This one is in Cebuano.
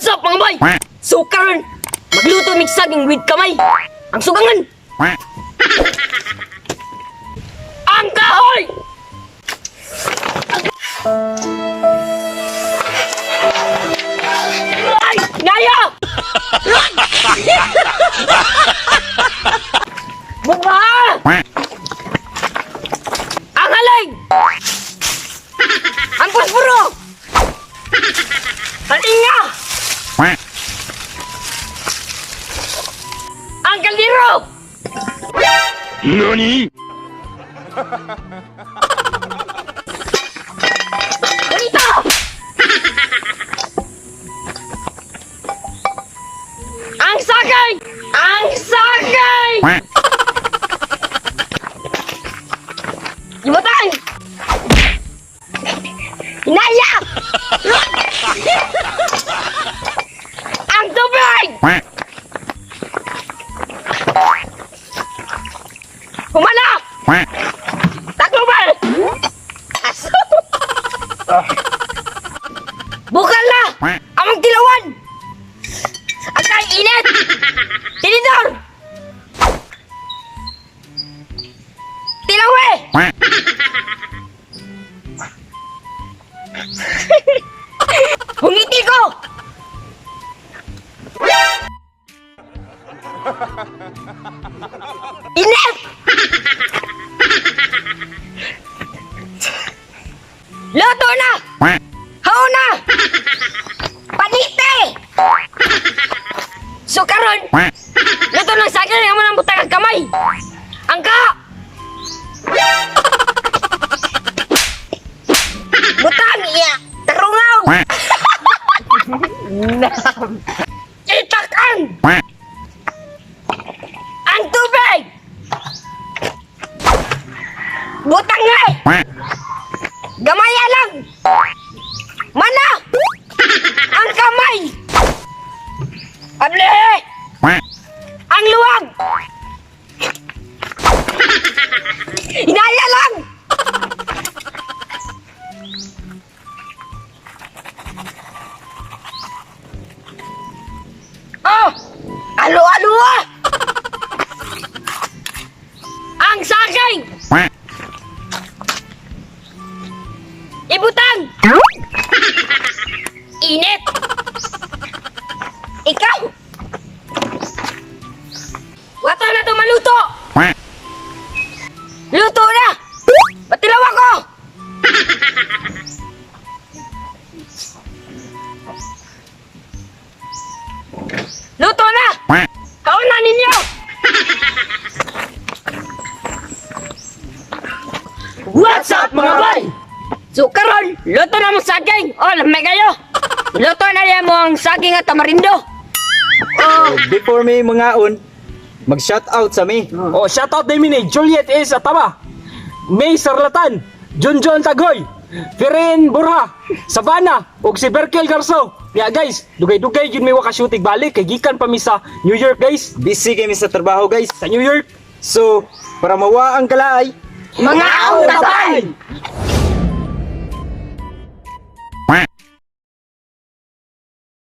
What's up, mga bay? So karon, magluto mig saging with kamay. Ang sugangan, ang kahoy! Ay! Naya! Bugba! Ang halig! Ang posporo! Ang inga! Ang kaldero! NANI? Bonito! Ang sakay! Ang sakay! Ibutang! Hinaya! Ang tubig! Humana! Tacloban! Aso! Bukal na! Among tilawan! At ay init! Tinidor! Tilawe! Hungiti ko! Init! Luto na! Hao na! Panite! So karon, luto ng saging ang manang butang ang kamay. Ang ka! Butang iya! Tarungaw! Itakan! Ang tubig! Butang nga eh! Gamaya lang! Mana! Ang kamay! Able! Ang luwag! Hinaya lang! Oh! Alo-alo ah! Ang saging! Ibutang! Init! Ikaw! Wato na to maluto! Luto na! Patilaw ako! Luto na! Kaon na ninyo! What's up, mga bay? So karon, luto na mo saging. Oh, lamay kayo. Luto na niya mo ang saging at tamarindo. Oh, Before may mangaon, mag shout out sa mi. Oh, shout out din ni Juliet S. Atama, May Sarlatan, Junjun Tagoy, Firin Borja, Savana, ug si Berkel Garso. Ya guys, dugay-dugay yun may wakashutig balik kay gikan pa mi sa New York, guys. Busy kami sa trabaho, guys. Sa New York. So, para mawa ang kalaay, mga tabay!